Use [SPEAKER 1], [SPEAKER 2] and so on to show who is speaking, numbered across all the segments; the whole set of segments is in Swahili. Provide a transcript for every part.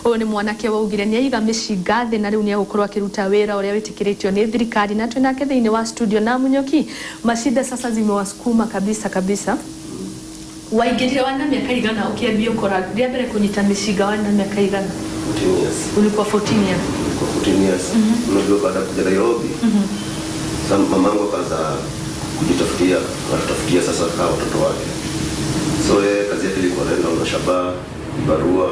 [SPEAKER 1] Ũyũ nĩ mwanake waugire nĩ aiga mĩcinga thĩ na rĩu nĩ egũkorwo akĩruta wĩra ũrĩa wĩtĩkĩrĩtio nĩ thirikari, na twĩ nake thĩinĩ wa studio. Na Munyoki, mashida sasa zimewasukuma kabisa kabisa. Waingĩrire wana mĩaka igana ũkĩambia ũkora? Rĩa mbere kũnyita mĩcinga wana mĩaka igana?
[SPEAKER 2] 14 years.
[SPEAKER 1] Ulikuwa 14 years?
[SPEAKER 2] Kwa 14 years. Unajua baada ya kuja Nairobi, sasa mamangu akaanza kujitafutia, akatutafutia sasa kama watoto wake. So yeye kazi yake ilikuwa anaenda na shaba, barua.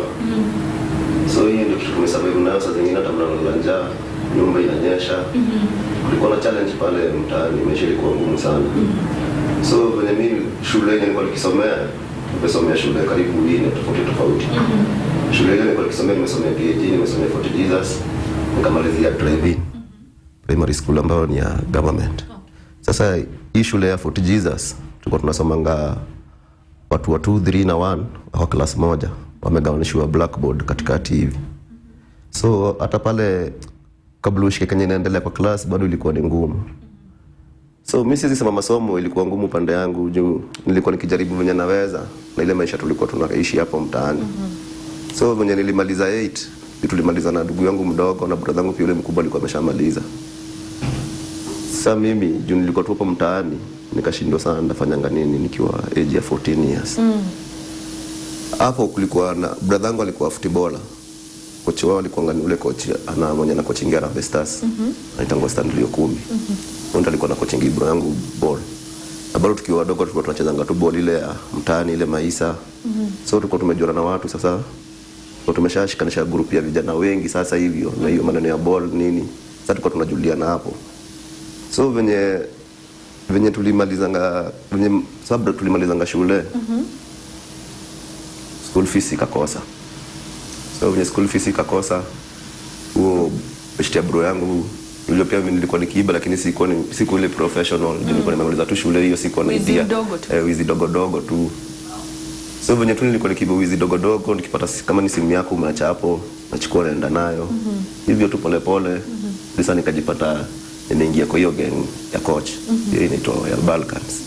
[SPEAKER 2] So hiyo ndio kitu tumesurvive nayo. Saa zingine hata mnalala njaa, nyumba inanyesha. Kulikuwa na challenge pale mtaani, maisha ilikuwa ngumu sana. So venye mimi shule yenye nilikuwa nikisomea, nimesomea shule karibu nne tofauti tofauti. Shule ile nilikuwa nikisomea, nimesomea PAG, nimesomea Fort Jesus, nikamalizia Drive-In Primary School ambayo ni ya government. Sasa hii shule ya Fort Jesus tulikuwa tunasomanga watu wa 2, 3 na 1 kwa class moja, wamegawanishiwa blackboard katikati hivi. So hata pale kabla ushike kenye inaendelea kwa class bado ilikuwa ni ngumu. So mi siwezi sema masomo ilikuwa ngumu pande yangu juu nilikuwa nikijaribu venye naweza na ile maisha tulikuwa tunaishi hapo mtaani. So venye nilimaliza 8, tulimaliza na ndugu yangu mdogo na brother yangu pia yule mkubwa alikuwa ameshamaliza. Sasa mimi juu nilikuwa tu hapo mtaani, nikashindwa sana nitafanyanga nini nikiwa age ya 14 years. Hapo kulikuwa na brother yangu alikuwa footballer. Kocha wao alikuwa ni ule coach ana mwenye ana coaching Harambee Stars. Anaitwa Stanley Okumbi. Huyo alikuwa na coaching bro yangu ball. Na bado tukiwa wadogo tulikuwa tunachezanga tu ball ile ya mtaani, ile maisa. So tulikuwa tumejuana na watu sasa. Kwa tumeshashikanisha group ya vijana wengi sasa hivyo na hiyo maneno ya ball nini. Sasa tulikuwa tunajuliana hapo. So venye tulimalizanga, venye sababu tulimalizanga shule, school fees ikakosa. So venye school fees ikakosa, huo beshte ya bro yangu, unajua pia mimi nilikuwa nikiiba, lakini sikuwa ile professional mm. Nilikuwa nimemaliza tu shule hiyo, sikuwa na
[SPEAKER 1] Wizi
[SPEAKER 2] idea.
[SPEAKER 1] Mdogo tu.
[SPEAKER 2] Eh, wizi dogo dogo tu. So venye tu nilikuwa nikiiba wizi dogo dogo, nikipata kama ni simu yako umeacha hapo, nachukua, naenda nayo hivyo tu polepole. Sasa nikajipata nimeingia kwa hiyo gang ya coach, hiyo inaitwa ya Balkans.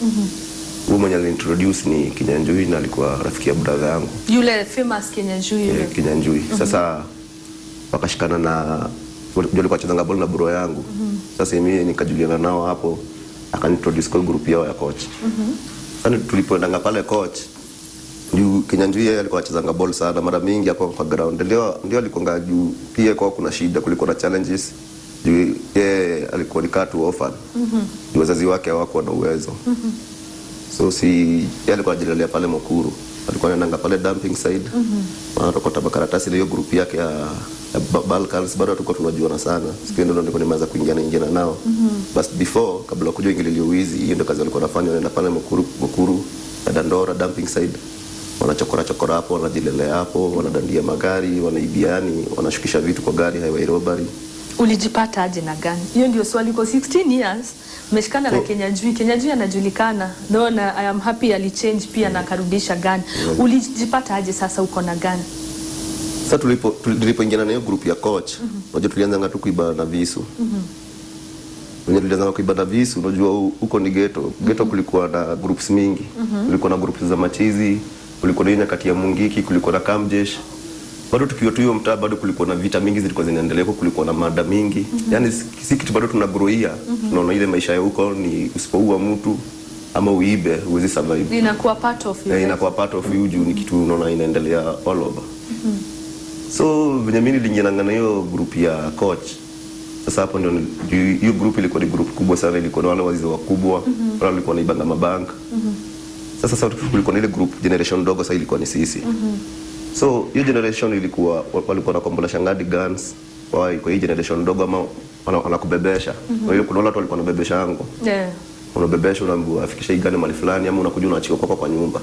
[SPEAKER 2] Huyo mwenye aliniintroduce ni Kinyanjui na alikuwa rafiki ya brother yangu.
[SPEAKER 1] Yule famous Kinyanjui yule.
[SPEAKER 2] Eh, Kinyanjui. Sasa wakashikana na ndio alikuwa anachezanga ball na bro yangu. Sasa mimi nikajuliana nao hapo, akaniintroduce kwa group yao ya coach. Sasa tulipoendanga pale coach, juu Kinyanjui yeye alikuwa anachezanga ball sana mara mingi hapo kwa ground, ndio alikuwa juu pia kwa kuna shida, kulikuwa na challenges juu yeye alikuwa ni kaa tu orphan. Juu wazazi wake hawakuwa na uwezo. So si yeye alikuwa anajilelea pale Mukuru, alikuwa anaendanga pale dumping side, wanatokota makaratasi na hiyo group yake ya Balkans. Bado hatukuwa tunajuana sana siku hiyo, ndio nilikuwa nimeanza kuingiana ingiana nao. But before, kabla kuja ingililia wizi, hiyo ndio kazi walikuwa wanafanya, wanaenda pale Mukuru ya Dandora dumping side, wanachokora chokora hapo, wanajilelea hapo, wanadandia magari, wanaibiani, wanashukisha vitu kwa gari, highway robbery.
[SPEAKER 1] Ulijipata aje na gani? Hiyo ndio swali. Kwa 16 years umeshikana na Kinyanjui. Kinyanjui anajulikana. Though na I am happy alichange pia na akarudisha gun. Ulijipata aje sasa uko na gun?
[SPEAKER 2] Sasa tulipoingiana na hiyo group ya coach, unajua tulianzanga tu kuiba na visu. Wenye tulianzanga kuiba na visu, unajua huko ni ghetto. Ghetto kulikuwa na groups mingi. Kulikuwa na groups za machizi, kulikuwa na hiyo nyakati ya Mungiki, kulikuwa na Kamjesh. Bado tukiwa tu hiyo mtaa, bado kulikuwa na vita mingi zilikuwa zinaendelea huko, kulikuwa na mada mingi. Yaani si kitu bado tunagrowia, tunaona ile maisha ya huko ni usipoua mtu ama uibe huwezi survive.
[SPEAKER 1] Inakuwa part of you.
[SPEAKER 2] Eh, inakuwa part of you juu ni kitu unaona inaendelea all over. So venye mimi niliingiana na hiyo group ya coach, sasa hapo ndio juu hiyo group ilikuwa ni group kubwa sana, ilikuwa na wale wazee wakubwa, wale walikuwa wanaibanga mabank. Sasa kulikuwa na ile group generation ndogo, sasa ilikuwa ni sisi. So hiyo generation ilikuwa walikuwa wanakombola shangadi guns kwa hii generation ndogo ama wanakubebesha. Kwa hiyo kuna wale watu walikuwa wanabebesha yangu, unabebesha, unaambiwa afikisha hii gari mahali fulani, ama unakuja unaachiwa kwako kwa nyumba.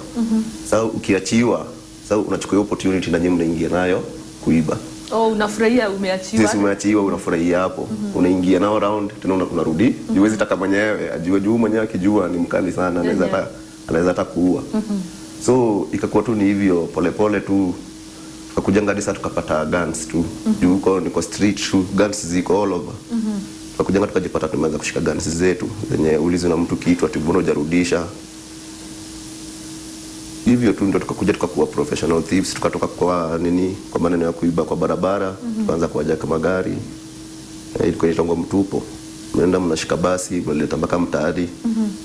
[SPEAKER 2] Sasa ukiachiwa, sasa unachukua hiyo opportunity na nyinyi mnaingia nayo kuiba.
[SPEAKER 1] Oh, unafurahia umeachiwa.
[SPEAKER 2] Sisi umeachiwa, unafurahia hapo, unaingia nao round tena unarudi. Huwezi taka mwenyewe ajue, juu mwenyewe akijua ni mkali sana, anaweza hata anaweza hata kuua. So ikakuwa tu ni hivyo polepole tu, tukakujanga hadi sasa tukapata guns tu. Juu huko ni kwa street tu, guns ziko all over. Tukakujanga tukajipata tumeanza kushika guns zetu zenye ulizi na mtu kitu ati mbona hujarudisha. Hivyo tu ndio tukakuja tukakuwa professional thieves, tukatoka kwa nini, kwa maneno ya kuiba kwa barabara, tukaanza kuhijack magari. Ilikuwa inaitwa mtupo. Mnaenda mnashika basi, mnaleta mpaka mtaani.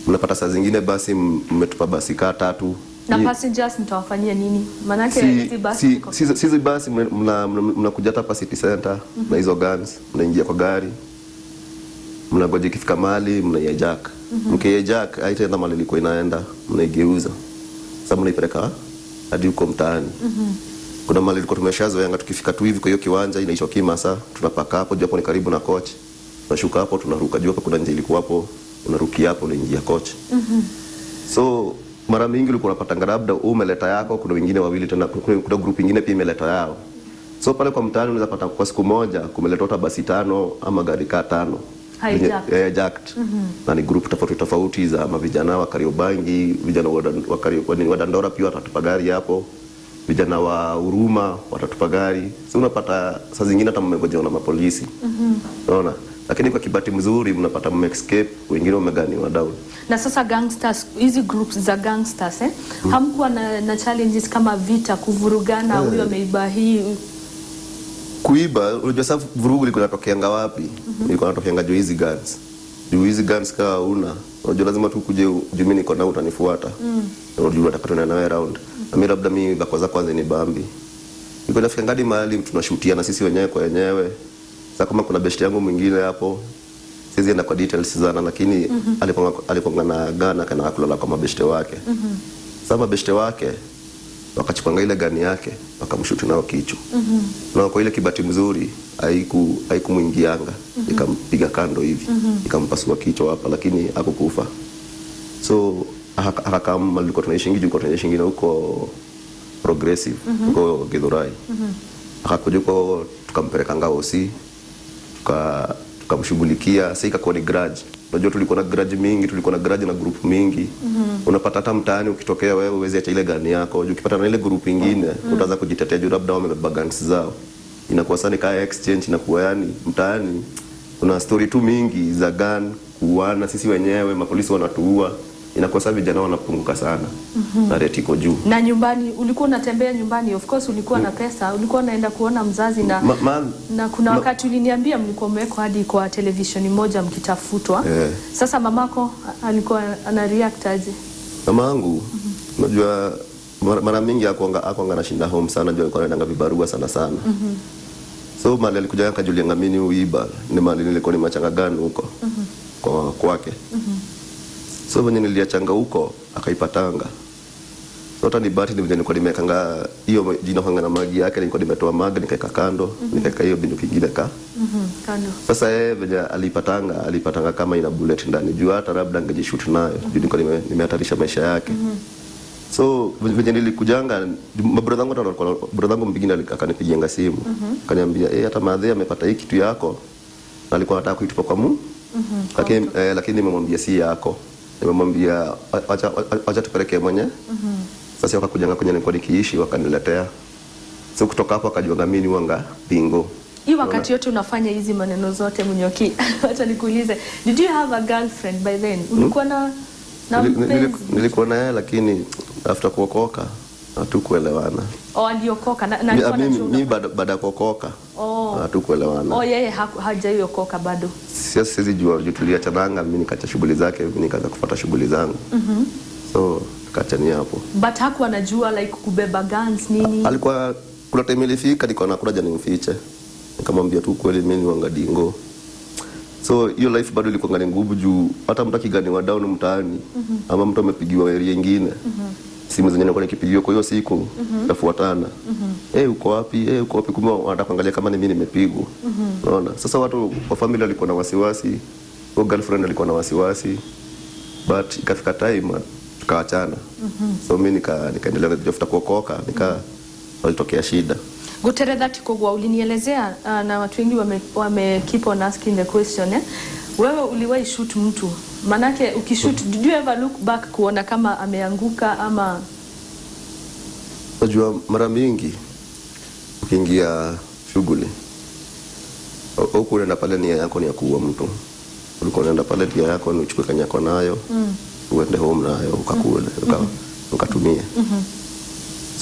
[SPEAKER 2] Mnapata saa zingine basi mmetupa basi kaa tatu.
[SPEAKER 1] Na passengers mtawafanyia nini? Manake hizi basi
[SPEAKER 2] Si basi mnakuja hata hapa city center na hizo guns, mnaingia kwa gari, mnangoja ikifika mahali mnaihijack. Mkihijack haitaenda mahali ilikuwa inaenda, mnaigeuza. Sasa mnaipeleka hadi huko mtaani. Kuna mahali ilikuwa tumeshazoeanga tukifika tu hivi kwa hiyo kiwanja inaitwa Kimasa, tunapaka hapo juu, hapo ni karibu na coach. Tunashuka hapo tunaruka juu, hapo kuna njia ilikuwa hapo, unarukia hapo unaingia coach. So mara mingi ulikuwa unapata labda wewe umeleta yako, kuna wengine wawili tena, kuna group ingine pia imeleta yao. So pale kwa mtaani unaweza pata kwa siku moja kumeletwa hata basi tano ama gari kaa tano.
[SPEAKER 1] Hijacked.
[SPEAKER 2] Hijacked. Na ni group tofauti tofauti za mavijana wa Kariobangi, vijana wa Dandora pia watatupa gari hapo, vijana wa Huruma watatupa gari. So unapata saa zingine hata mmengojewa na mapolisi. Unaona? Lakini kwa kibati mzuri mnapata mme escape, wengine wameganiwa down.
[SPEAKER 1] Na sasa gangsters, hizi groups za gangsters, eh? Hamkuwa na challenges kama vita, kuvurugana, huyo ameiba hii?
[SPEAKER 2] Kuiba, unajua sasa vurugu ilikuwa inatokeanga wapi? Ilikuwa inatokeanga juu hizi guns. Juu hizi guns kaa una, unajua lazima tu kuje juu mimi niko na utanifuata. Unajua unataka tuende nawe round. Na mimi labda mimi vako za kwanza ni bambi. Ilikuwa inafika ngadi mahali tunashutiana sisi wenyewe kwa wenyewe. Sasa kama kuna best yangu mwingine hapo, siwezi enda kwa details sana, lakini alikuwa na gun kana kulala kwa mabeshte wake. Sasa mabeshte wake wakachukua ile gun yake wakamshuti nao kichwa. Na kwa ile kibati mzuri haikumuingianga, ikampiga kando hivi, ikampasua kichwa hapa, lakini hakukufa. So akakam alikuwa tunaishi juu kwa tunaishi ingine huko Progressive, huko Githurai. Akakuja huko tukampeleka Hosi, tukamshughulikia. Sasa ikakuwa ni grudge. Unajua tulikuwa na grudge mingi, tulikuwa na grudge na group mingi. Unapata hata mtaani ukitokea wewe huwezi acha ile gun yako. Juu ukipata na ile group ingine utaanza kujitetea juu labda wamebeba guns zao. Inakuwa sana kaa exchange, inakuwa yani mtaani kuna story tu mingi za gun kuuana, sisi wenyewe mapolisi wanatuua. Inakuwa sasa vijana wanapunguka sana na rate iko juu.
[SPEAKER 1] Na nyumbani ulikuwa unatembea nyumbani, of course ulikuwa na pesa, ulikuwa unaenda kuona mzazi na na kuna wakati uliniambia mlikuwa mmewekwa hadi kwa televisheni moja mkitafutwa. Sasa mamako alikuwa ana react aje?
[SPEAKER 2] Mama yangu, unajua mara mingi hakuanga anashinda home sana, juu alikuwa anaendanga vibarua sana sana. So mali alikuja akajulia mimi uiba, ni mali nilikuwa nimechanga gun huko kwa kwake. So venye niliachanga huko akaipatanga. So hata ni bahati ni venye nilikuwa nimekanga hiyo jina kwanga na magi yake, nilikuwa nimetoa magi nikaeka kando, nikaeka hiyo binduki kingine ka.
[SPEAKER 1] Kando.
[SPEAKER 2] Sasa yeye venye alipatanga kama ina bullet ndani, juu hata labda angejishoot nayo, juu nilikuwa nimehatarisha maisha yake. So venye nilikujanga, mabrother wangu hata brother wangu mwingine akanipigianga simu. Akaniambia, hata madhe amepata hii kitu yako. Na alikuwa anataka kuitupa kwa mu. Lakini nimemwambia si yako. Nimemwambia acha tupeleke mwenye. Sasa wakakujanga kwenye nilikuwa nikiishi wakaniletea. So kutoka hapo akajua mimi ni wanga bingo.
[SPEAKER 1] Hii wakati yote unafanya hizi maneno zote, Munyoki, acha nikuulize, did you have a girlfriend by then? Ulikuwa na mpenzi?
[SPEAKER 2] Nilikuwa na yeye, lakini after kuokoka hatukuelewana.
[SPEAKER 1] Oh, aliokoka na alikuwa anachunga?
[SPEAKER 2] Mimi baada ya kuokoka hatukuelewana.
[SPEAKER 1] Oh, yeye hajaiokoka bado.
[SPEAKER 2] Sasa siwezi jua juu tuliachananga, mimi nikaacha shughuli zake, mimi nikaanza kufuata shughuli zangu. So tukaachania hapo.
[SPEAKER 1] But hakuwa anajua like kubeba guns nini?
[SPEAKER 2] Alikuwa, kuna time ilifika nilikuwa nakula jana nimfiche. Nikamwambia tu kweli mimi ni wangadingo. So hiyo life bado ilikuwa ni ngumu juu hata mtu akiganiwa down mtaani ama mtu amepigiwa area nyingine. Simu zenyewe nilikuwa nikipigiwa kwa hiyo siku tafuatana. Uko wapi? Uko wapi? Kumbe wanataka kuangalia kama ni mimi nimepigwa. Unaona? Sasa watu wa family walikuwa na wasiwasi. Huyo girlfriend alikuwa na wasiwasi. But ikafika time tukaachana. So mimi nikaendelea kutafuta kuokoka, walitokea shida.
[SPEAKER 1] Guteretha tikogwa ulinielezea, na watu wengi wame keep on asking the question, eh? Wewe uliwahi shoot mtu? Manake ukishoot, did you ever look back kuona kama ameanguka ama?
[SPEAKER 2] Unajua mara mingi ukiingia shughuli huku unaenda pale nia yako ni ya kuua mtu. Ulikuwa unaenda pale nia yako ni uchukue kanyako nayo, uende home nayo ukakule. nikatumie.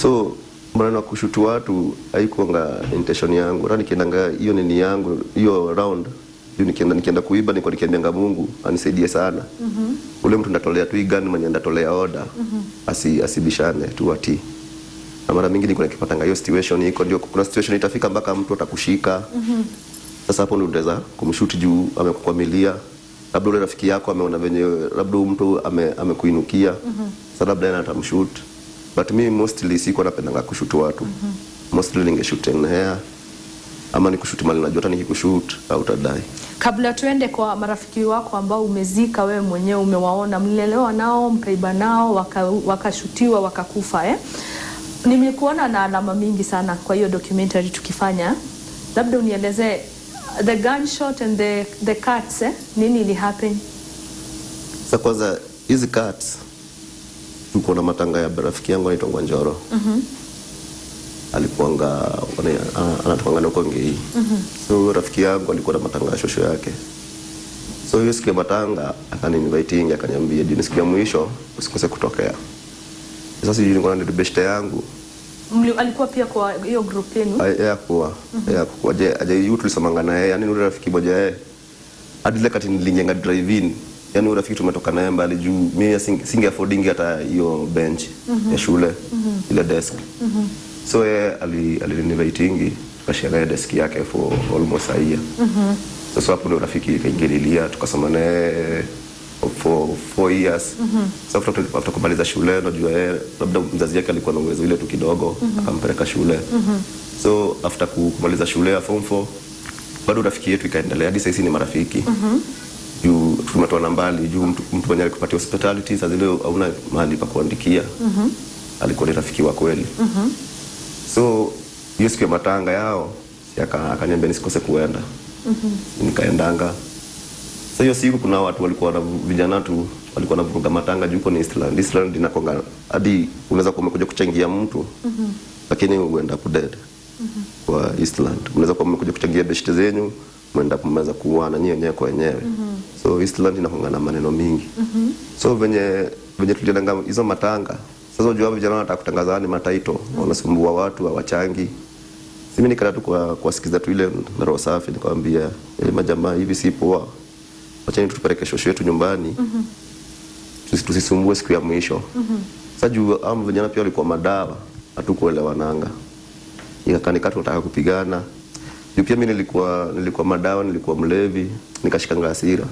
[SPEAKER 2] So maneno ya kushoot watu haikuanga intention yangu. Hata nikiendanga hiyo nini yangu hiyo round juu, nikienda kuiba niko nikiambianga Mungu anisaidie sana. Ule mtu ndatolea tu hii gun, mwenye ndatolea order, asibishane tu, ati na mara mingi niko nikipatanga hiyo situation iko, ndio kuna situation itafika mpaka mtu atakushika. Sasa hapo ndio utaweza kumshoot juu amekukwamilia, labda ule rafiki yako ameona venye labda huyu mtu amekuinukia. Sasa labda yeye atamshoot, but mi mostly sikuwa napendanga kushoot watu. Mostly ningeshoot in air ama nikushoot mali najua hata nikikushoot hautadai.
[SPEAKER 1] Kabla tuende kwa marafiki wako ambao umezika wewe mwenyewe, umewaona, mlilelewa nao, mkaiba nao, wakashutiwa, wakakufa, eh? Nimekuona na alama mingi sana kwa hiyo documentary tukifanya, labda unielezee the gunshot and the cuts, eh? Nini ili happen?
[SPEAKER 2] Sasa kwanza hizi cuts, tuko na matanga ya rafiki yangu anaitwa Njoro. Alikuanga anatokanga na huko Ngei. So huyo rafiki yangu alikuwa na matanga ya shosho yake. So hiyo siku ya matanga akaniinvite, akaniambia juu ni siku ya mwisho usikose kutokea. Sasa sijui nilikuwa na beshte yangu.
[SPEAKER 1] Alikuwa pia kwa hiyo group yenu?
[SPEAKER 2] Yeye hakuwa je aje yu tulisomanga na yeye, yani yule rafiki moja yeye hadi ile kati nilijenga drive in, yani yule rafiki tumetoka naye mbali juu mimi singe affording hata hiyo bench ya shule, ile desk. So yeye aliniinvitingi, tukashare naye desk yake for almost a year. Sasa hapo ndio rafiki ikaingililia, tukasoma naye for 4 years. So after kumaliza shule, unajua yeye labda mzazi yake alikuwa na uwezo ile tu kidogo, akampeleka shule. So after kumaliza shule ya form 4, bado rafiki yetu ikaendelea hadi sasa ni marafiki juu tumetoana mbali, juu mtu mwenye alikupatia hospitality saa zile hauna mahali pa kuandikia, alikuwa ni rafiki wa kweli. So hiyo siku ya matanga yao si akaniambia nisikose kuenda. Nikaendanga. Sasa hiyo siku kuna watu walikuwa na vijana tu walikuwa wanavuruga matanga juu huko ni Eastland. Eastland inakonga hadi unaweza kuwa umekuja kuchangia mtu, lakini uenda kudead kwa Eastland. Unaweza kuwa umekuja kuchangia beshte zenyu, mwenda mmeweza kuuana nyinyi wenyewe kwa wenyewe. So Eastland inakonga na maneno mingi. So venye tuliendanga hizo matanga, sasa unajua vijana wanataka kutangaza ni mataito, wanasumbua watu hawachangi. Si mimi nikaenda tu kwa kuwasikiza tu ile na roho safi, nikamwambia, "Eh, majamaa, hivi si poa. Wacheni tupeleke shosho yetu nyumbani. Tusisumbue siku ya mwisho." Sasa juu hao vijana pia walikuwa madawa, hatukuelewananga. Ikakaa tunataka kupigana. Juu pia mimi nilikuwa madawa, nilikuwa mlevi, nikashikanga hasira.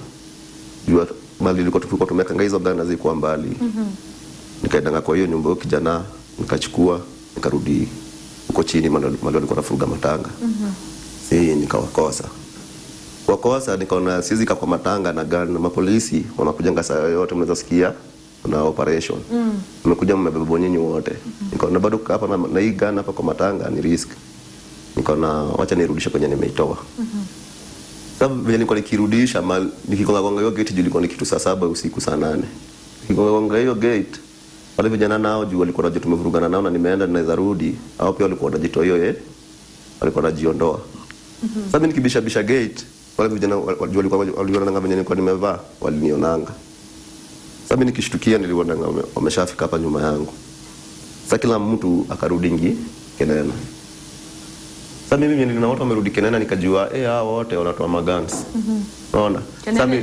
[SPEAKER 2] Juu mali ilikuwa tulikuwa tumekanga hizo gana zilikuwa mbali. Nikaendanga kwa hiyo nyumba ya kijana, nikachukua, nikarudi huko chini mahali walikuwa wanafuga matanga. Si nikawakosa. Wakosa, nikaona siwezi kaa kwa matanga na gun, na mapolisi wanakujanga saa yoyote, mnaweza sikia kuna operation. Mmekuja mmebebwa nyinyi wote. Nikaona bado kukaa hapa na hii gun hapa kwa matanga ni risk. Nikaona wacha nirudishe kwenye nimeitoa. Sasa vile nilikuwa nikirudisha nikigonga gonga hiyo gate, juu ilikuwa ni kitu saa 7 usiku, saa 8. Nikigonga gonga hiyo gate, wale vijana nao juu walikuwa wanajua tumevurugana nao na nimeenda naweza rudi, hao pia walikuwa wanajitoa hiyo, eh, walikuwa wanajiondoa. Sasa mimi nikibisha bisha gate, wale vijana juu walikuwa walionanga venye nilikuwa nimevaa, walinionanga. Sasa mimi nikishtukia nilionanga wameshafika hapa nyuma yangu. Sasa kila mtu akarudi ngi Kenena. Sasa mimi niliona watu wamerudi Kenena, nikajua eh, hao wote wanatoa maguns. Unaona?
[SPEAKER 1] Kenena
[SPEAKER 2] Sasa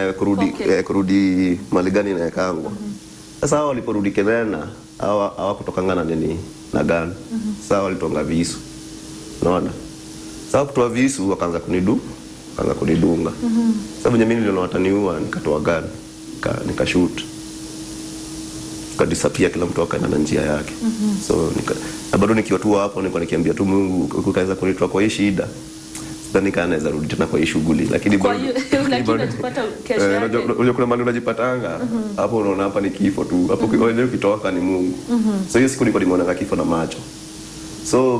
[SPEAKER 1] ni
[SPEAKER 2] kurudi
[SPEAKER 1] pocket.
[SPEAKER 2] Kurudi mali gani inawekangwa. Sasa hao waliporudi Kenena hawa hawakutokanga na nini, na gun. Sasa walitonga visu. Unaona? Sasa kutoa visu wakaanza kunidunga. Sasa venye mimi niliona wataniua, nikatoa gun, nikashoot. Tukadisappear, kila mtu akaenda na njia yake. So na bado nikiwa tu hapo nilikuwa nikiambia tu Mungu, ukaweza kunitoa kwa hii shida, sidhani kama naweza rudi tena kwa hii shughuli, lakini
[SPEAKER 1] Kwa
[SPEAKER 2] bado
[SPEAKER 1] hiyo lakini unajipata kesho
[SPEAKER 2] Eh,
[SPEAKER 1] yake.
[SPEAKER 2] unajua kuna mahali unajipatanga hapo, unaona hapa ni kifo tu hapo, wenyewe ukitoka ni Mungu. So hiyo siku nilikuwa nimeona kifo na macho. So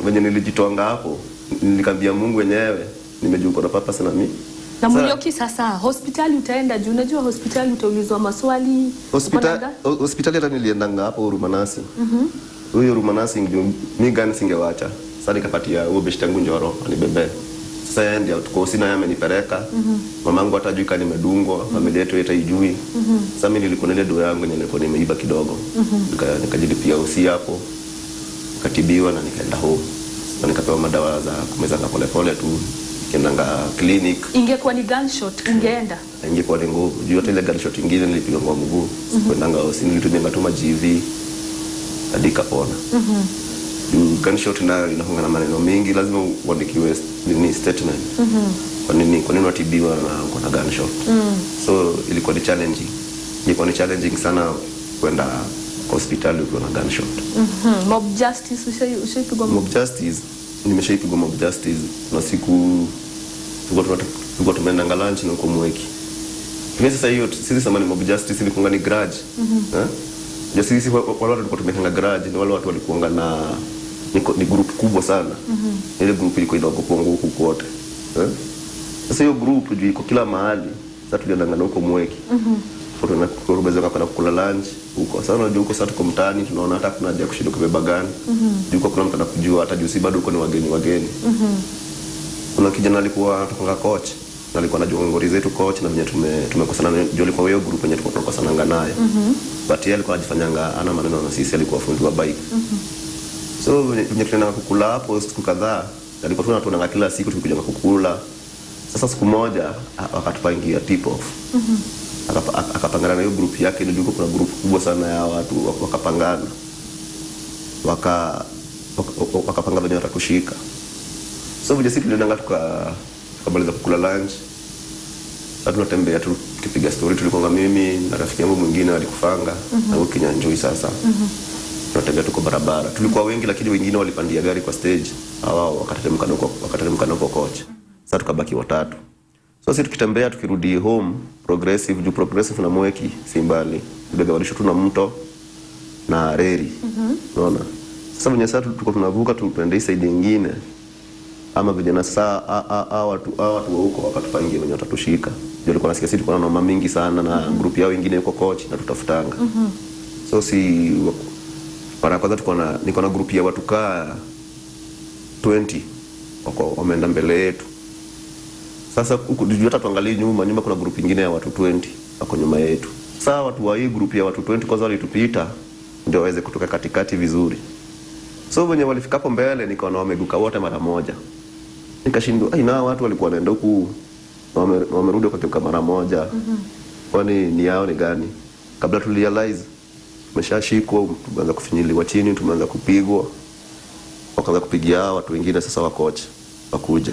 [SPEAKER 2] venye nilijitoanga hapo, nilikwambia Mungu wenyewe nimejua uko na purpose na mimi.
[SPEAKER 1] Na Munyoki, sasa hospitali utaenda juu unajua hospitali utaulizwa maswali. Uko na
[SPEAKER 2] Hospitali hata niliendanga hapo Huruma Nursing. Huyo Huruma Nursing, juu mi gani singewacha. Sasa nikapatia huyo beshte yangu Njoro anibebe. Sasa yeye ndiye tuko sina, yeye amenipeleka. Mamangu hata hajui kama nimedungwa, familia yetu yote haijui. Sasa mimi nilikuwa na ile do yangu yenye nilikuwa nimeiba kidogo. Nikajilipia hosi hapo. Nikatibiwa na nikaenda home. Na nikapewa madawa za kumezanga polepole tu. Nikiendanga clinic.
[SPEAKER 1] Ingekuwa ni gunshot ungeenda?
[SPEAKER 2] Ingekuwa ni ngumu. Juu hata ile gunshot ingine nilipiga kwa mguu. Sikuendanga hosi, nilitumia tu ma GV hadi ikapona. Juu gunshot nayo inakuwa na maneno mingi, lazima uandikiwe nini, statement. Kwa nini unatibiwa na uko na gunshot? So ilikuwa ni challenging. Ilikuwa ni challenging sana kwenda kwa hospitali ukiwa na gunshot.
[SPEAKER 1] Mob justice, ushaipigwa
[SPEAKER 2] Mob justice, nimeshaipigwa mob justice. Na siku tulikuwa tumeendanga lunch na uko Mweki. Lakini sasa hiyo sisi sema ni mob justice, ilikuwa ni grudge. Eh? Ndio sisi wale watu tulikuwa tumekanga grudge ni wale watu walikuanga na ni group kubwa sana. Ile group ilikuwa inaogopwa huku kote. Eh? Sasa hiyo group juu iko kila mahali. Sasa tuliendanga na huko Mweki. Tumeweza kwenda kukula lunch huko. Sasa unajua huko sasa tuko mtaani, tunaona hata kuna haja ya kushinda kubeba gani. Juu huko kuna mtu anakujua, hata juu si bado huko ni wageni wageni. Kuna kijana alikuwa anatoka coach na alikuwa anajua ngori zetu coach na venye tumekosana juu alikuwa hiyo group yenye tulikuwa tunakosananga nayo. But yeye alikuwa anajifanyanga ana maneno na sisi, alikuwa fundi wa bike. So venye tulienda kukula hapo siku kadhaa, alikuwa tunatuonanga kila siku tukikuja kukula. Sasa siku moja wakatupangia tip off. Akapangana na hiyo group yake, ndio kuna group kubwa sana ya watu, wakapangana. Wakapanga venye watakushika. So vile sisi tuliendanga tukamaliza kukula lunch. Sasa tunatembea tu tukipiga story, tulikuwa mimi na rafiki yangu mwingine alikufanga na huyu Kinyanjui sasa. Tunatembea tuko barabara. Tulikuwa wengi lakini wengine walipandia gari kwa stage. Hawa wakateremka na huko coach. Sasa tukabaki watatu. So sisi tukitembea tukirudi home Progressive, juu Progressive na Mweki si mbali. Tuligawanishwa tu na mto na reli. Unaona? Sasa venye sasa tuko tunavuka tu tuende hii side nyingine, ama vijana saa hawa watu wa huko wakatupangia wenye watatushika. Ndio walikuwa nasikia sisi tulikuwa na noma mingi sana na group yao ingine yuko coach na tutafutanga. So si mara ya kwanza tuko na niko na group ya watu kaa 20 wako wameenda mbele yetu. Sasa huku ndio hata tuangalie nyuma, nyuma kuna group ingine ya watu 20 wako nyuma yetu. Sasa watu wa hii group ya watu 20 kwanza walitupita ndio waweze kutoka katikati vizuri. So wenye walifika hapo mbele nikaona wameguka wote mara moja. Nikashindwa, ai, na watu walikuwa wanaenda huku na wamerudi wakageuka mara moja. Kwani ni yao ni gani? Kabla tu realize tumeshashikwa, tumeanza kufinyiliwa chini, tumeanza kupigwa. Wakaanza kupigia hao watu wengine sasa wa coach wakuje.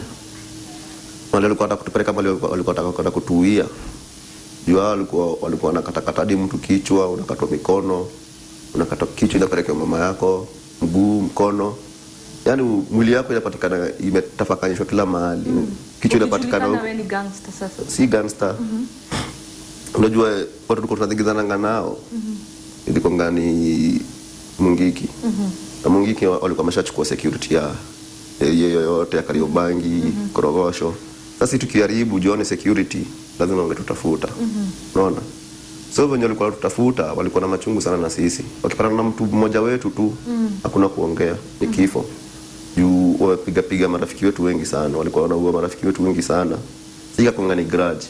[SPEAKER 2] Wale walikuwa wanataka kutupeleka mahali, walikuwa wanataka kwenda kutuuia. Juu hao walikuwa wanakatakata hadi mtu kichwa, unakatwa mikono, unakatwa kichwa inapelekwa mama yako, mguu, mkono. Yaani mwili yako inapatikana imetafakanishwa kila mahali. Kichwa inapatikana
[SPEAKER 1] Ukijulikana
[SPEAKER 2] huko.
[SPEAKER 1] wewe ni gangster sasa.
[SPEAKER 2] Si gangster. Unajua watu tulikuwa tunathigizananga nao. Ilikuwa ni Mungiki. Na Mungiki walikuwa wameshachukua security ya area yoyote ya Kariobangi, Korogosho. Sasa tukiharibu jione security lazima wangetutafuta. Unaona? So wenye walikuwa wanatutafuta walikuwa na machungu sana na sisi. Wakipatana na mtu mmoja wetu tu, hakuna kuongea, ni kifo. Juu wamepiga piga marafiki wetu wengi sana, walikuwa wanaua marafiki wetu wengi sana. Sasa ikakuwa ni grudge.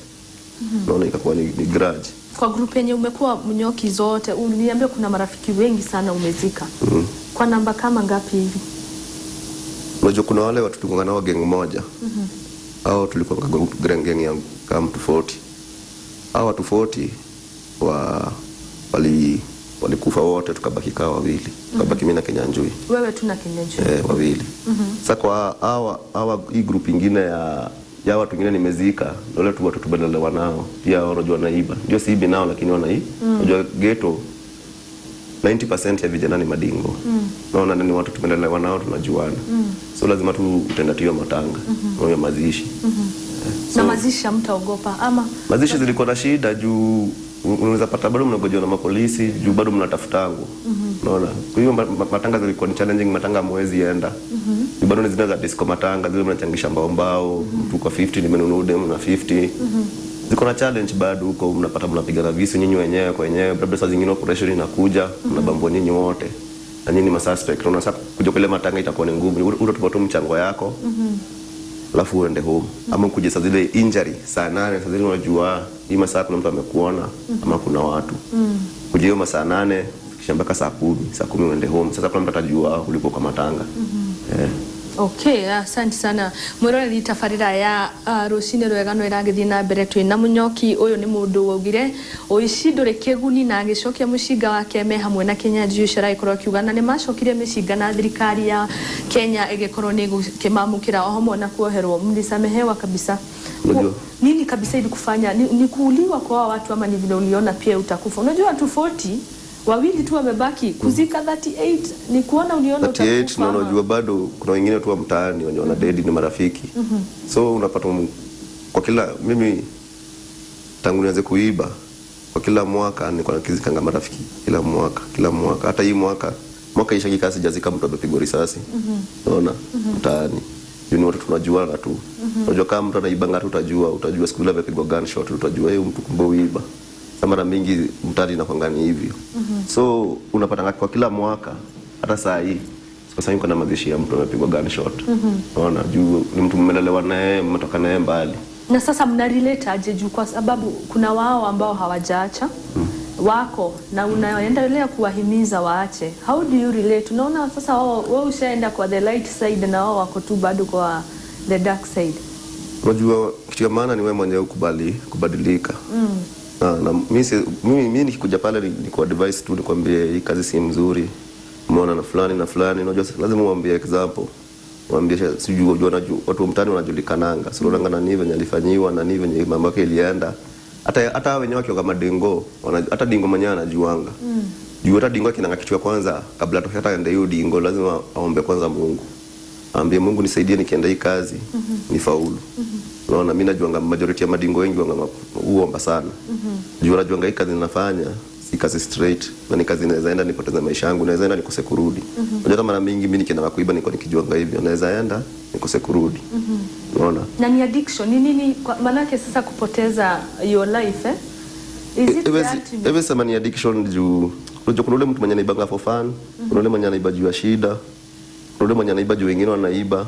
[SPEAKER 2] Unaona, ikakuwa ni grudge.
[SPEAKER 1] Kwa group yenye umekuwa Munyoki zote, uliniambia kuna marafiki wengi sana umezika. Kwa namba kama ngapi hivi?
[SPEAKER 2] Unajua kuna wale watu tulikuwa nao gang moja. Au tulikuwa kwa group gang gang ya kama mtu 40. Hao watu 40 wa walikufa wote, tukabaki kaa wawili. Tukabaki mimi na Kinyanjui.
[SPEAKER 1] Wewe tu na Kinyanjui.
[SPEAKER 2] Eh, wawili. Sasa kwa hawa hii group ingine ya watu wengine nimezika, wale tu watu tumelelewa nao. Pia wao unajua wanaiba. Ndio siibi nao lakini wanaiba. Unajua ghetto 90% ya vijana ni madingo. Naona ni watu tumelelewa nao, tunajuana. So lazima tu utenda tu hiyo matanga, hiyo mazishi.
[SPEAKER 1] Na mazishi hamtaogopa ama?
[SPEAKER 2] Mazishi zilikuwa na shida juu unaweza pata bado mnagojwa na mapolisi juu bado mnatafutangwa. Unaona? Kwa hiyo matanga zilikuwa ni challenging, matanga mwezi enda. Juu bado ni zile za disco matanga, zile mnachangisha mbao mbao, mtu kwa 50 nimenunua demu na 50. Ziko na challenge bado huko, mnapata mnapigana visu nyinyi wenyewe kwa wenyewe, labda saa zingine operation inakuja, mnabambwa nyinyi wote. Na nyinyi ni masuspect. Unaona sasa kuja kwa ile matanga itakuwa ni ngumu. Utatupa tu mchango yako. Alafu uende home ama ukuje saa zile injury saa 8, saa zile unajua hii masaa kuna mtu amekuona ama kuna watu. Kuja hiyo masaa 8 kisha mpaka saa 10, saa 10 uende home. Sasa kuna mtu atajua ulipo kwa matanga. Eh.
[SPEAKER 1] Okay, asante sana. Mwiroreri, tabarĩra ya Rũcinĩ Rwega no ĩragĩthiĩ na mbere. Twĩna Mũnyoki. Ũyũ nĩ mũndũ waugire ũici ndũrĩ kĩguni na agĩcokia mũcinga wake me hamwe na Kĩnyanjui ũcio aragĩkorwo akiuga na nĩ macokirie mĩcinga na thirikari ya Kenya ĩgĩkorwo nĩ ĩgũkĩmamũkĩra o hamwe na kuoherwo. Mlisamehewa kabisa?
[SPEAKER 2] Unajua.
[SPEAKER 1] Nini kabisa ilikufanya ni kuuliwa kwa hawa watu ama ni vile uliona pia utakufa? Unajua watu 40, wawili tu wamebaki, kuzika 38, ni kuona uliona
[SPEAKER 2] 38
[SPEAKER 1] utakufa
[SPEAKER 2] na
[SPEAKER 1] ama?
[SPEAKER 2] Unajua bado kuna wengine tu wa mtaani wenye wana dedi ni marafiki. So unapata kwa kila, mimi tangu nianze kuiba, kwa kila mwaka nilikuwa nakizikanga marafiki, kila mwaka, kila mwaka. Hata hii mwaka, mwaka ishaki kasi sijazika mtu amepigwa risasi. Unaona, mtaani juu ni watu tunajuana tu. Unajua kama mtu anaibanga tu utajua siku ile amepigwa gunshot, utajua yeye mtu kumbe uiba. Sasa mara mingi mtaani inakuanga ni hivyo. So unapata kwa kila mwaka, hata saa hii kwa sasa kuna mazishi ya mtu amepigwa gunshot. Unaona, juu ni mtu mmelelewa naye, mmetoka naye mbali.
[SPEAKER 1] Na sasa mna relate aje, juu kwa sababu kuna wao ambao hawajaacha wako na unaendelea kuwahimiza waache? How do you relate? Unaona sasa wao, wewe ushaenda kwa the light side na wao wako tu bado kwa the dark side.
[SPEAKER 2] Unajua kitu ya maana ni wewe mwenyewe ukubali kubadilika. Na mimi nikikuja pale ni kwa advice tu, nikwambie hii kazi si mzuri. Umeona na fulani na fulani, unajua lazima uambie example. Uambie sijui unajua watu wa mtaani wanajulikananga. Sio unaona nani venye alifanyiwa na nani venye mambo yake ilienda. Hata hao wenyewe wakiwa kama dingo, hata dingo mwenyewe anajuanga. Juu hata dingo akinanga kitu ya kwanza kabla atoke hata aende hiyo dingo lazima aombe kwanza Mungu. Aambie Mungu, nisaidie nikienda hii kazi nifaulu. Unaona, mimi najuanga majority ya madingo wengi wanga huomba sana. Juu najuanga hii kazi ninafanya si kazi straight na ni kazi naweza enda nipoteze maisha yangu, naweza enda nikose kurudi. Unajua hata mara mingi mimi nikienda kuiba niko nikijuanga hivyo, naweza enda nikose kurudi. Unaona?
[SPEAKER 1] Na ni addiction ni nini? Manake sasa kupoteza your life, eh? Is it the ultimate?
[SPEAKER 2] Ewe sema ni addiction juu unajua kuna ule mtu mwenye anaibanga for fun, kuna ule mwenye anaiba juu ya shida, kuna ule mwenye anaiba juu wengine wanaiba.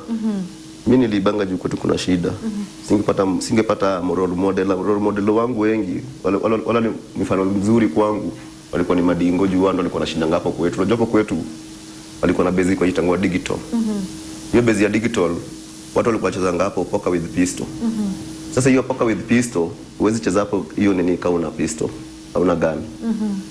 [SPEAKER 2] Mi niliibanga juu kwetu kuna shida. Singepata role model, role model wangu wengi wale ni mifano mzuri kwangu walikuwa ni madingo juu wao ndo walikuwa wanashindanga hapo kwetu. Unajua hapo kwetu walikuwa na base kwa itangwa digital. Hiyo base ya digital watu walikuwa wanachezanga hapo poker with pistol. Sasa hiyo poker with pistol huwezi cheza hapo hiyo nini kama una pistol, hauna gun.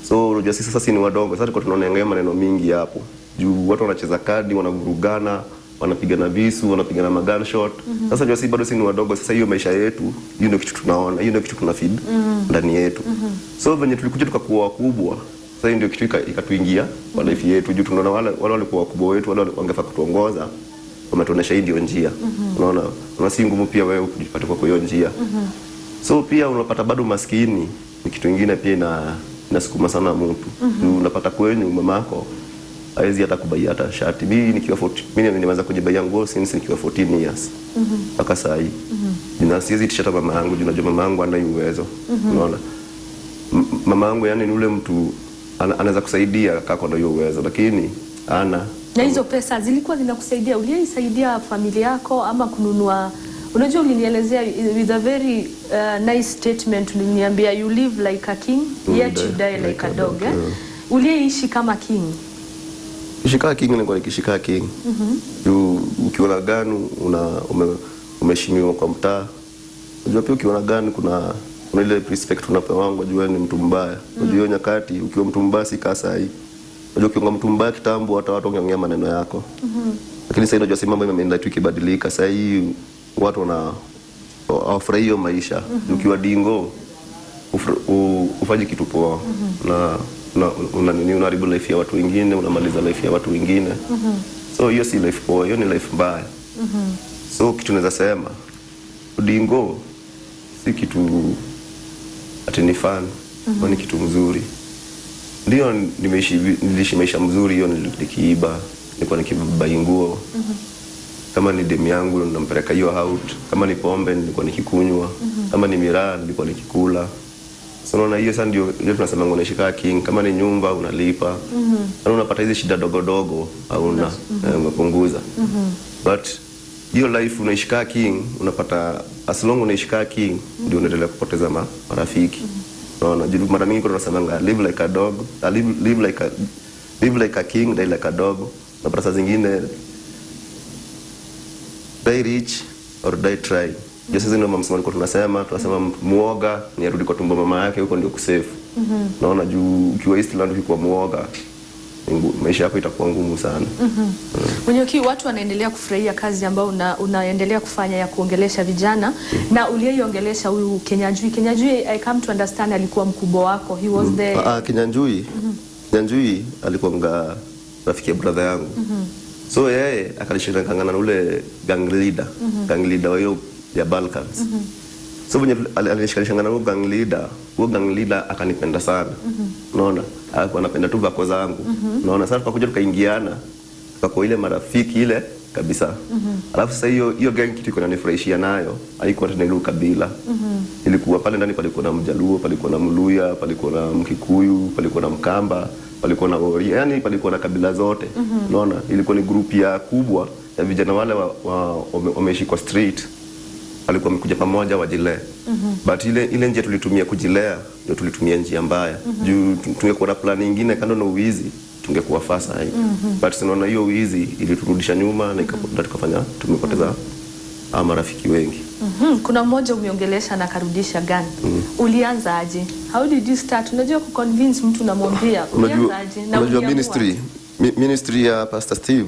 [SPEAKER 2] So unajua sisi sasa si ni wadogo, sasa tulikuwa tunaona hiyo maneno mingi hapo. Juu watu wanacheza kadi, wanavurugana, wanapigana visu, wanapigana ma gunshot. Sasa unajua sisi bado si ni wadogo, sasa hiyo maisha yetu, hiyo ndio kitu tunaona, hiyo ndio kitu tuna feed ndani yetu. So venye tulikuja tukakuwa wakubwa, sasa hiyo ndio kitu ikatuingia kwa life yetu juu tunaona wale walikuwa wakubwa wetu, wale wangefaa kutuongoza wametuonesha hii ndio njia. Unaona, unaona si ngumu pia wewe kujipata kwa hiyo njia. So pia unapata bado maskini ni kitu ingine pia inasukuma sana mtu. Unapata kwenyu mamako hawezi hata kubaia hata shati. Mimi nikiwa 40, mimi nimeanza kujibaia nguo since nikiwa 14 years. Mpaka saa hii. Na siwezi itisha hata mama yangu juu najua mama yangu hana uwezo. Unaona? Mama yangu yani ni ule mtu anaweza kusaidia kama na hiyo uwezo lakini ana
[SPEAKER 1] Na hizo pesa zilikuwa zinakusaidia, uliisaidia familia yako ama kununua? Unajua ulinielezea with a very nice statement, uliniambia you live like a king yet you die like a dog, eh?
[SPEAKER 2] Yeah.
[SPEAKER 1] Uliyeishi kama king?
[SPEAKER 2] Kishika king, nilikuwa nikishika king. Juu ukiona gun umeheshimiwa kwa mtaa. Unajua pia ukiona gun kuna ile respect unapewa, unajua ni mtu mbaya. Unajua hiyo nyakati ukiwa mtu mbaya si kasa hii. Unajua ukiwa mtu mbaya kitambo hata watu wangeongea maneno yako. Lakini sasa unajua si mambo imeenda tu ikibadilika. Sasa hii watu hawafurahii hiyo maisha. Ukiwa dingo ufanye kitu poa na una nini, unaharibu life ya watu wengine, unamaliza life ya watu wengine. So hiyo si life poa, hiyo ni life mbaya. So kitu naweza sema, udingo si kitu ati ni fun, mm ni kitu mzuri. Ndio niliishi maisha mzuri hiyo nikiiba, nilikuwa nikibuy nguo. Kama ni demu yangu nampeleka hiyo out, kama ni pombe nilikuwa nikikunywa, kama ni miraa nilikuwa nikikula. So unaona hiyo sasa ndio tunasema unaishi kama king. Kama ni nyumba unalipa. Mm Unapata hizi shida dogo dogo hauna, umepunguza. But Hiyo life unaishi kaa king, unapata as long unaishi kaa king ndio unaendelea kupoteza marafiki. Unaona, juu mara mingi kuna tunasemanga live like a dog, live like a king, die like a dog. Unapata saa zingine die rich or die trying. Ndio sasa ndio msemo tulikuwa tunasema muoga ni arudi kwa tumbo mama yake, huko ndio kusafe. Naona juu ukiwa Eastland ukikuwa muoga maisha yako itakuwa ngumu sana.
[SPEAKER 1] Munyoki, watu wanaendelea kufurahia kazi ambayo unaendelea kufanya ya kuongelesha vijana na uliyeiongelesha huyu Kenyanjui. Kenyanjui, I come to understand alikuwa mkubwa wako. He was the
[SPEAKER 2] Ah, Kinyanjui alikuwa rafiki ya brother yangu. So yeye akalishirikana na ule gang leader, gang leader wa hiyo ya Balkans. So venye alishikanishana na huyo gang leader, huyo gang leader akanipenda sana. Unaona? Alikuwa anapenda tu vako zangu. Unaona? Sasa tukakuja tukaingiana, tukakuwa ile marafiki ile kabisa. Alafu sasa hiyo hiyo gang kitu iko inanifurahishia nayo, haikuwa tena ile ukabila. Ilikuwa pale ndani palikuwa na Mjaluo, palikuwa na Mluya, palikuwa na Mkikuyu, palikuwa na Mkamba, palikuwa na Ori, yani palikuwa na kabila zote. Unaona? Ilikuwa ni group ya kubwa ya vijana wale wameishi kwa street, walikuwa wamekuja pamoja wajilee. But ile ile njia tulitumia kujilea ndio tulitumia njia mbaya. Juu tungekuwa na plan nyingine kando na uwizi tungekuwa fasa hii. But tunaona hiyo wizi iliturudisha nyuma na tukafanya tumepoteza marafiki wengi.
[SPEAKER 1] Kuna mmoja umeongelesha na akarudisha gun. Ulianza aje? How did you start? Unajua kuconvince mtu unamwambia.
[SPEAKER 2] Unajua,
[SPEAKER 1] Ulianza aje? Na
[SPEAKER 2] unajua
[SPEAKER 1] uliamua
[SPEAKER 2] ministry ya Pastor Steve.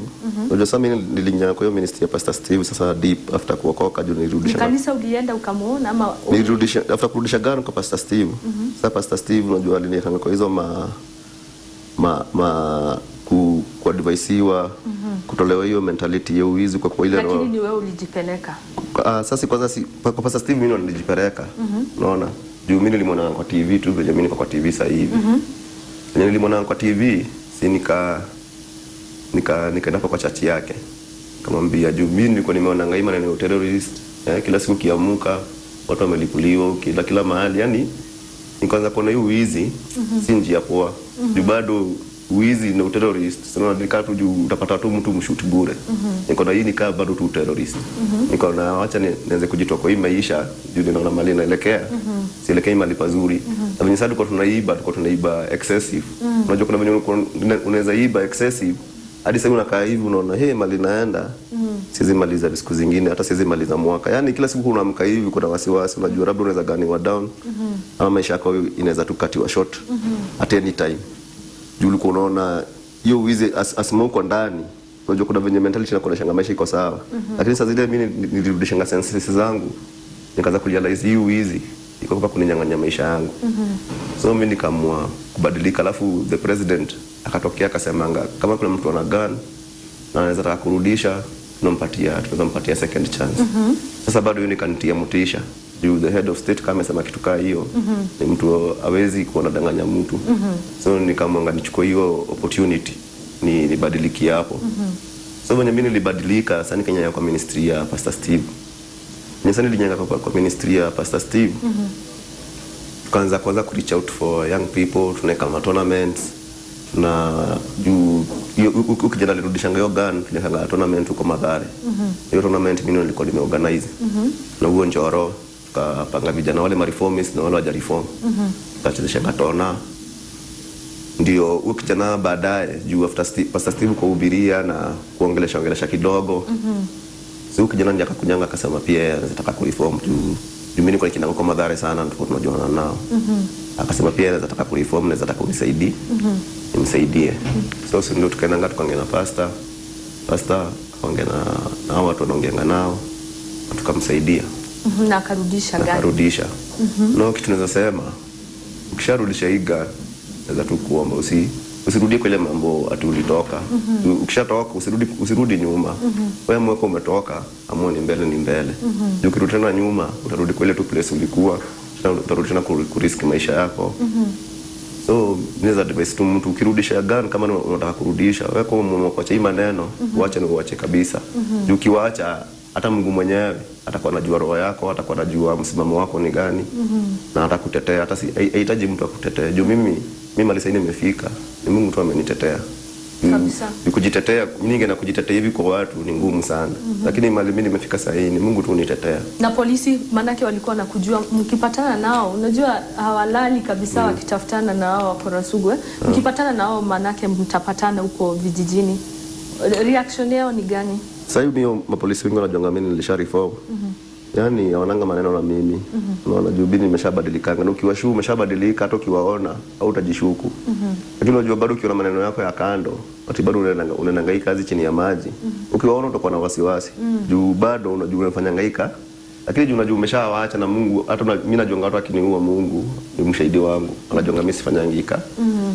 [SPEAKER 2] Unajua sasa mimi niliingia kwa hiyo ministry ya Pastor Steve sasa deep after kuokoka juu
[SPEAKER 1] Ni
[SPEAKER 2] nilirudisha
[SPEAKER 1] kanisa ulienda ukamuona ama
[SPEAKER 2] nilirudisha after kurudisha gun kwa Pastor Steve. Sasa Pastor Steve unajua aliniweka kwa hizo ma ma, ma ku, kuadvisiwa kutolewa hiyo mentality ya uwizi kwa ile
[SPEAKER 1] Lakini ni wewe ulijipeleka.
[SPEAKER 2] Sasa kwanza si kwa Pastor Steve mimi ndo nilijipeleka. Unaona? Juu mimi nilimwona kwa TV tu vile mimi niko kwa TV sasa hivi. Venye nilimwona kwa TV si nika nikaenda kwa church yake. Kamwambia juu mimi nilikuwa nimeona ngai maneno ya terrorist, kila siku kiamuka watu wamelipuliwa kila kila mahali, yani nikaanza kuona hii uwizi si njia poa. Juu bado uwizi na terrorist, sio nikaa tu juu utapata tu mtu mshoot bure. Nikaona hii nikaa bado tu terrorist. Nikaona acha nianze kujitoa kwa hii maisha juu ninaona mali inaelekea. Sielekei mahali pazuri. Na venye sasa tulikuwa tunaiba excessive. Unajua kuna venye unaweza iba excessive hadi sasa unakaa hivi unaona hey, mali naenda siwezi maliza siku zingine, hata siwezi maliza mwaka. Yani kila siku unaamka hivi kuna wasiwasi, unajua labda unaweza ganiwa down ama maisha yako inaweza tu katiwa short at any time. Juu ulikuwa unaona hiyo wizi as uko ndani, unajua kuna venye mentality inakuonyesha maisha iko sawa, lakini saa zile mimi nilirudishanga senses zangu, nikaanza kurealize hii wizi iko kwa kuninyang'anya maisha yangu. So mimi nikaamua kubadilika, alafu the president akatokea akasemanga kama kuna mtu ana gun na anaweza taka kurudisha, tunaweza mpatia second chance. Sasa bado hiyo nikanitia motisha juu the head of state kama amesema kitu kaa hiyo ni mtu hawezi kuwa anadanganya mtu. So nikaamua nichukue hiyo opportunity ni nibadilikie hapo. So venye mimi nilibadilika, sasa nikanyanya kwa ministry ya Pastor Steve. Sasa nilinyanya kwa ministry ya Pastor Steve. Tukaanza kwanza ku reach out for young people, tunaweka ma tournaments na juu hiyo huyu kijana alirudishanga hiyo gun, tuliweka tournament huko Mathare. Hiyo tournament mimi nilikuwa nimeorganize. Na huo Njoro tukapanga vijana wale ma reformist na wale waja reform. Tukachezesha tona. Ndio huyo kijana baadaye juu after Pastor Steve kuhubiria na kuongelesha ongelesha kidogo. So huyu kijana ndiye akakunyanga akasema pia yeye anataka kureform juu mimi nilikuwa nikienda huko Mathare sana, tulikuwa tunajuana nao. Akasema pia anaweza taka kureform, naweza taka unisaidie. Nimsaidie. So si ndio tukaenda tukaongea na pastor. Pastor akaongea na hao watu wanaongeanga nao na tukamsaidia.
[SPEAKER 1] Na akarudisha
[SPEAKER 2] Na
[SPEAKER 1] gari.
[SPEAKER 2] akarudisha. No, kitu naweza sema ukisharudisha hii gari naweza tu kuomba usirudie kwa ile mambo ati ulitoka. Ukishatoka usirudi nyuma. Wewe mweko umetoka, amua ni mbele ni mbele. Juu ukirudi tena nyuma utarudi kwa ile tu place ulikuwa, tena utarudi tena kurisk maisha yako. So naweza advise tu mtu ukirudisha gun kama unataka kurudisha, wewe kama umeamua kuacha hii maneno, uache ni uache kabisa. Juu ukiwaacha hata Mungu mwenyewe atakuwa anajua roho yako, atakuwa anajua msimamo wako ni gani na atakutetea. Hata si hahitaji mtu akutetee. Juu mimi mali sasa nimefika, ni Mungu tu amenitetea.
[SPEAKER 1] Kabisa.
[SPEAKER 2] Ni kujitetea ninge na kujitetea hivi kwa watu ni ngumu sana. Lakini mali mimi nimefika sahii ni Mungu tu unitetea.
[SPEAKER 1] Na polisi manake walikuwa nakujua, mkipatana nao, unajua hawalali kabisa wakitafutana na hao wakora sugu, eh? Mkipatana nao manake mtapatana huko vijijini, reaction yao ni gani?
[SPEAKER 2] Sasa hivi mimi mapolisi wengi wanajuanga mimi nilisha reform. Yaani hawananga maneno na mimi. Unaona, juu mimi nimeshabadilikanga. Na ukiwashu umeshabadilika, hata ukiwaona au utajishuku. Lakini unajua bado ukiona maneno yako ya kando, ati bado unaendanga hii kazi chini ya maji. Ukiwaona utakuwa na wasiwasi. Juu bado unajua unafanya. Lakini juu unajua umeshawaacha na Mungu, hata mimi najuanga watu akiniua Mungu ni mshahidi wangu. Anajuanga mimi sifanyangika.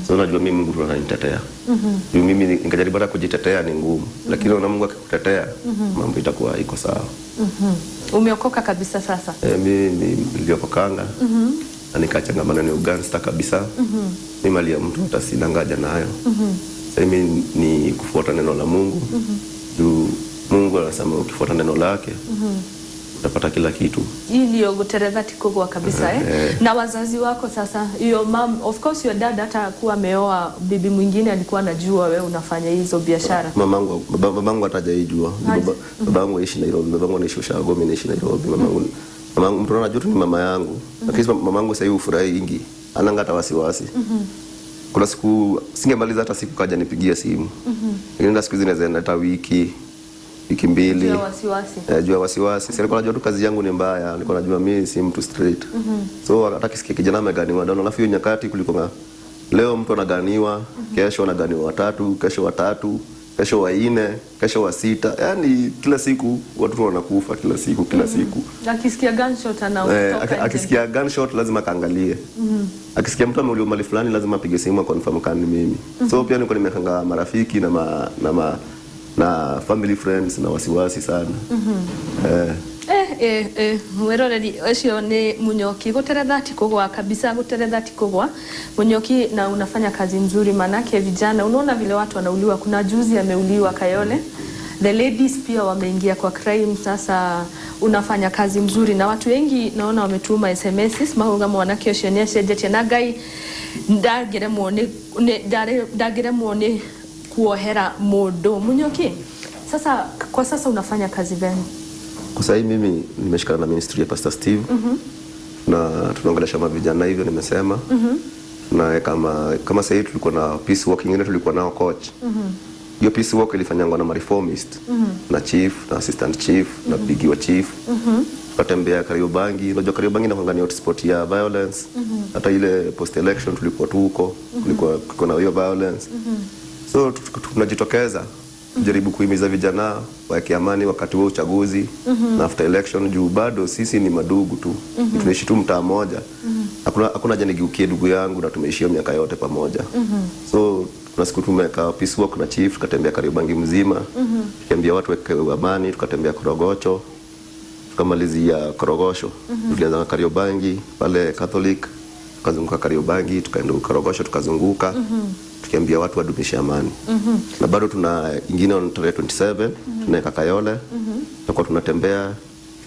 [SPEAKER 2] So unajua mimi Mungu ndo ananitetea. Juu mimi nikajaribu hata kujitetea ni ngumu. Lakini unaona Mungu akikutetea, mambo itakuwa iko sawa.
[SPEAKER 1] Umeokoka kabisa sasa?
[SPEAKER 2] Mimi niliokokanga na nikachangamana ni ugangster kabisa. Mimi mali ya mtu hata sinanga haja nayo. Sasa mimi ni kufuata neno la Mungu. Juu Mungu anasema ukifuata neno lake utapata kila kitu.
[SPEAKER 1] Hii ndio guteretha ti kugwa kabisa, eh?
[SPEAKER 2] Eh.
[SPEAKER 1] Na wazazi wako sasa, your mom, of course your dad hata kuwa ameoa bibi mwingine alikuwa anajua wewe unafanya hizo biashara?
[SPEAKER 2] Mamangu hatajaijua. Babangu aishi Nairobi, babangu anaishi Ushago, mimi naishi Nairobi. Mamangu mtu anajua tu ni mama yangu. Lakini mamangu sasa hivi hufurahi ingi. Ananga hata wasiwasi. Kuna siku singemaliza hata siku kaja nipigia simu. Lakini hata siku hizi naweza enda hata wiki, wiki mbili.
[SPEAKER 1] Juu ya wasiwasi.
[SPEAKER 2] Eh, juu ya wasiwasi. Si alikuwa anajua tu kazi yangu ni mbaya, alikuwa anajua mimi si mtu straight. So hata kisikia kijana ameganiwa down, alafu hiyo nyakati kuliko nga leo mtu anaganiwa, kesho anaganiwa watatu, kesho watatu, kesho wanne, kesho wa sita. Yaani kila siku watu wanakufa kila siku, kila siku.
[SPEAKER 1] Akisikia gunshot anatoka nje.
[SPEAKER 2] Akisikia gunshot lazima kaangalie. Akisikia mtu ameuliwa mali fulani lazima apige simu confirm kama ni mimi. So pia nilikuwa nimekanga marafiki na family friends na wasiwasi sana.
[SPEAKER 1] Mwiroreri ucio ni Munyoki, guteretha ti kugwa kabisa, guteretha ti kugwa, Munyoki, na unafanya kazi nzuri, manake vijana unaona vile watu wanauliwa. Kuna juzi ameuliwa Kayole, the ladies pia wameingia kwa crime. Sasa unafanya kazi mzuri na watu wengi naona wametuma SMS mahuga mwanake ucio ni acenjetie na Ngai ndangĩremwo nĩ kuohera mũndũ. Munyoki, sasa kwa sasa unafanya kazi gani?
[SPEAKER 2] Kwa sasa hivi mimi nimeshikana na ministry ya Pastor Steve na tunaongelesha mavijana hivyo nimesema. Na kama sasa hivi tulikuwa na peace walk ingine tulikuwa nao coach. Hiyo peace walk ilifanyangwa na ma-reformist na chief na assistant chief na pigi wa chief. Tukatembea Kariobangi. Unajua Kariobangi inakuwa ni hotspot ya violence. Hata ile post election tulikuwa tu huko, kulikuwa na hiyo violence. So tunajitokeza kujaribu kuhimiza vijana waeke amani wakati wa uchaguzi na after election, juu bado sisi ni madugu tu, tunaishi tu mtaa moja. Hakuna haja nigeukie ndugu yangu na tumeishi hiyo miaka yote pamoja. So kuna siku tumeweka peace walk na chief, tukatembea Kariobangi mzima, tukiambia watu weke amani, tukatembea Korogocho, tukamalizia Korogosho. Tulianza na Kariobangi pale Catholic, tukazunguka Kariobangi, tukaenda Korogosho, tukazunguka tukiambia watu wadumishe amani. Na bado tuna ingine on tarehe 27 tunaweka Kayole, tutakuwa tunatembea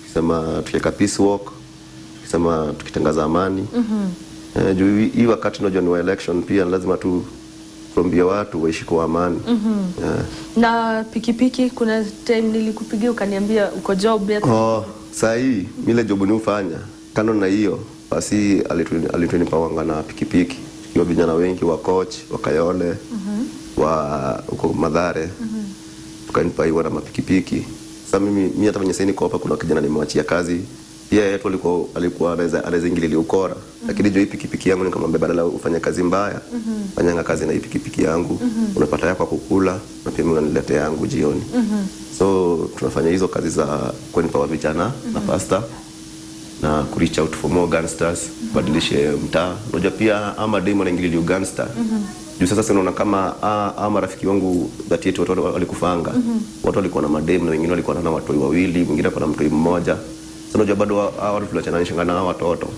[SPEAKER 2] tukisema, tukiweka peace walk, tukisema, tukitangaza amani. Juu hii wakati unajua ni wa election pia lazima tu tuambie watu waishi kwa amani.
[SPEAKER 1] Na pikipiki, kuna time nilikupigia ukaniambia uko job ya
[SPEAKER 2] Oh, saa hii mile job ni ufanya kando na hiyo basi alitunipa na pikipiki tukiwa vijana wengi wa coach wa Kayole wa huko Mathare, tukanipa hiyo na mapikipiki. Sasa mimi hata venye sasa niko hapa, kuna kijana nimewachia kazi pia yetu, alikuwa anaweza ingililia ukora, lakini juu hii pikipiki yangu nikamwambia badala ufanye kazi mbaya, fanyanga kazi na hii pikipiki yangu, unapata yako ya kukula na pia mimi unaniletea yangu jioni. So tunafanya hizo kazi za kunipa vijana na pastor na ku reach out for more gangsters, badilishe mtaa. Unajua pia ama demo wanaingililia gangster juu sasa unaona kama marafiki wangu 38 watu walikufanga, watu walikuwa na mademu na wengine walikuwa na watoi wawili, mwingine alikuwa na mtoi mmoja. Sasa unajua bado hawa watu tuliachana na hawa watoto.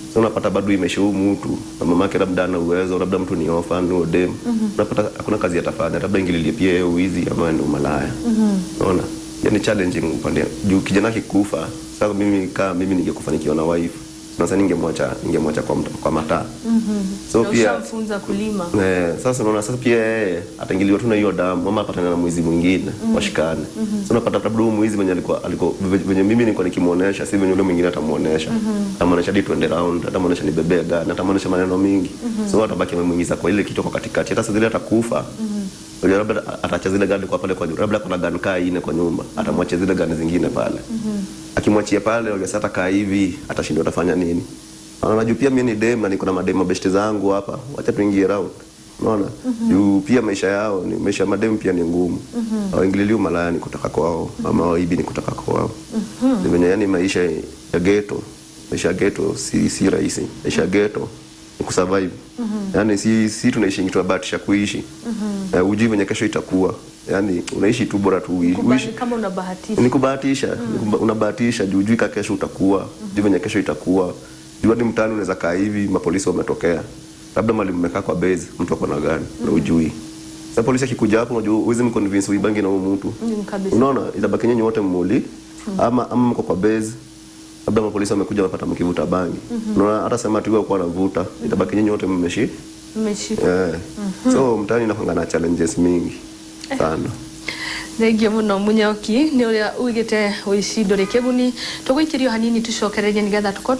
[SPEAKER 2] Sasa unapata bado imesha mtu na mamake labda ana uwezo, labda mtu ni orphan au dem, unapata hakuna kazi atafanya, labda ingililie pia yeye uwizi ama ndio malaya. Unaona, yani challenging upande juu kijana akikufa. Sasa mimi kama mimi ningekufa nikiwa na wife, Sasa ningemwacha kwa mataa. So
[SPEAKER 1] Na
[SPEAKER 2] pia
[SPEAKER 1] ushamfunza kulima.
[SPEAKER 2] Eh, sasa unaona sasa pia yeye ataingiliwa tu na hiyo damu ama apatane na mwizi mwingine washikane. So unapata labda huyu mwizi mwenye alikuwa venye mimi nilikuwa nikimuonesha si venye yule mwingine atamuonesha. Atamuonesha hadi tuende round, atamuonesha nibebee gani, atamuonesha maneno mingi. So atabaki amemuingiza kwa ile kichwa kwa katikati. Hata saa zile atakufa. Unajua labda ataacha zile gani kwa pale kwa nyumba. Labda kuna gani kaa ine kwa nyumba, atamwachia zile gani zingine pale. Akimwachia pale, unajua sasa atakaa hivi, atashindwa atafanya nini. Unaona, juu pia mimi ni dem na niko na madem mabeshte zangu hapa, wacha tuingie round. Unaona? Juu pia maisha yao ni maisha ya madem pia ni ngumu. Hawaingilii umalaya ni kutaka kwao, ama waibi ni kutaka kwao. Ni venye yani maisha ya ghetto, maisha ya ghetto si rahisi. Maisha ya ghetto ni kusurvive. Yaani si tunaishi tunabahatisha kuishi. Hujui venye kesho itakuwa. Yaani unaishi tu bora tu
[SPEAKER 1] Kubali
[SPEAKER 2] uishi.
[SPEAKER 1] kama unabahatisha.
[SPEAKER 2] Ni kubahatisha, unabahatisha juu hujui ka kesho utakuwa, juu venye kesho itakuwa. Juu hadi mtaani unaweza kaa hivi mapolisi wametokea. Labda mali mmekaa kwa base, mtu ako na gani na hujui. Sasa polisi akikuja hapo unajua huwezi mconvince uibangi na huyu mtu.
[SPEAKER 1] Kabisa.
[SPEAKER 2] Unaona, itabaki nyinyi wote mmuli ama mko kwa base labda mapolisi wamekuja wapata mkivuta bangi. Unaona hata sema tu kwa anavuta, itabaki nyinyi wote mmeshi.
[SPEAKER 1] Mmeshika.
[SPEAKER 2] Eh. So mtaani inakuanga na challenges mingi sana.
[SPEAKER 1] Thengiũ mũno Munyoki nĩ ũrĩa uigĩte ũici ndũrĩ kĩguni. Tũgũikĩrio hanini tũcokererie nĩgetha tũkorwo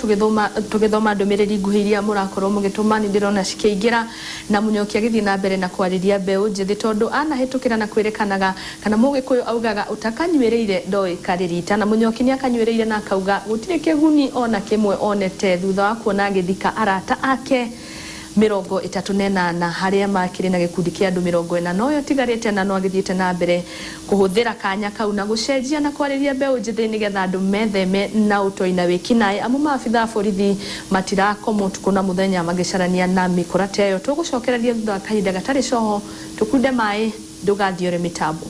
[SPEAKER 1] tũgĩthoma ndũmĩrĩri nguhĩ iria mũrakorwo mũgĩtũma. Nĩ ndĩrona cikĩingĩra na Munyoki agĩthiĩ na mbere na kwarĩria mbeũ njĩthĩ tondũ anahĩtũkĩra na kwĩrĩkanaga kana mũgĩkũyũ augaga ũtakanyuĩrĩire ndoĩ karĩrita, na Munyoki nĩ akanyuĩrĩire na akauga gũtirĩ kĩguni ona kĩmwe onete thutha wa kuona agĩthika arata ake 38 harĩa makĩrĩ na gĩkundi kĩa andũ 40 na ũyũ ũtigarĩte na no agĩthiĩte na mbere kũhũthĩra kanya kau na gũcenjia na kwarĩria mbeũ njĩthĩ nĩgetha andũ metheme na ũtoi na wĩkinaĩ, amu maabitha a borithi matirakoma ũtukũ na mũthenya magĩcarania na mĩkora ta ĩyo. Tũgũcokereria thutha wa kahinda gatarĩ coho, tũkunde maĩ, ndũgathiore mĩtambo.